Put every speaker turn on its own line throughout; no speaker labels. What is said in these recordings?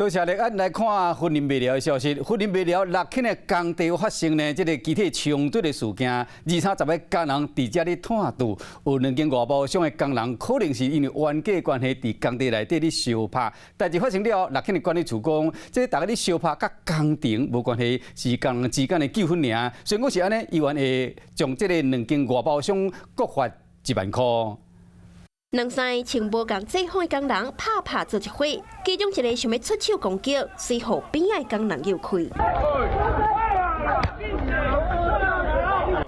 多謝你，咱來看雲林麥寮的消息。雲林麥寮六輕的工地發生呢，這個機體衝突的事件，二三十个工人佇遮咧湠肚，有兩間外包商的工人可能是因為冤家關係，佇工地內底咧相拍。代誌發生了後，六輕的管理處講，這個大家咧相拍佮工程無關係，是工人之間的糾紛爾。雖然講是按呢，猶原會將這個兩間外包商各罰1萬箍。
兩三个穿無仝制服的工人拍拍做一伙，其中一个想欲出手攻擊，隨予邊仔的工人誘開。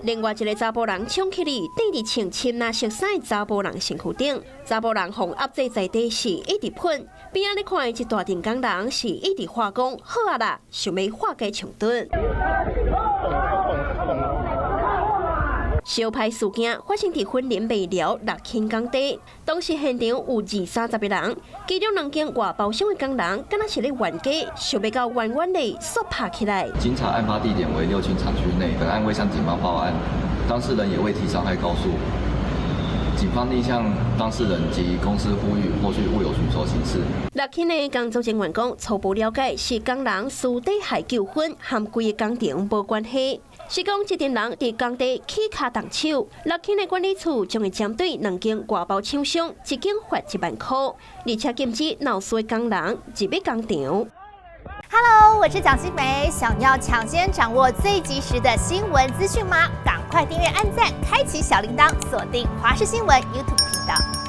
另外一个查埔人衝起來，碇佇穿深藍色衫的查埔人身軀頂，查埔人予壓制在地時一直噴，邊仔咧看的一大陣工人是一直喊講好啊啦，想欲化解衝突。相拍事件發生佇雲林麥寮六輕工地，當時現場有二三十个人，其中兩間外包商的工人，敢若是咧冤家，想欲到遠遠的煞拍起來。
經查案發地點為六輕廠區內，本案未向警方報案，當事人也未提傷害告訴。警方另向當事人及公司呼籲，後續務有循守行事。
六輕的工作人員講，初步了解是工人私底下糾紛，和規个工程無關係。是講這陣人佇工地起跤動手，六輕的管理處將會針對兩間外包廠商，一間罰1萬箍，而且禁止鬧事的工人入去工場。
Hello，我是蔣新梅，想要搶先掌握最及時的新聞資訊嗎？趕快訂閱、按讚、開啟小鈴鐺，鎖定華視新聞 YouTube 頻道。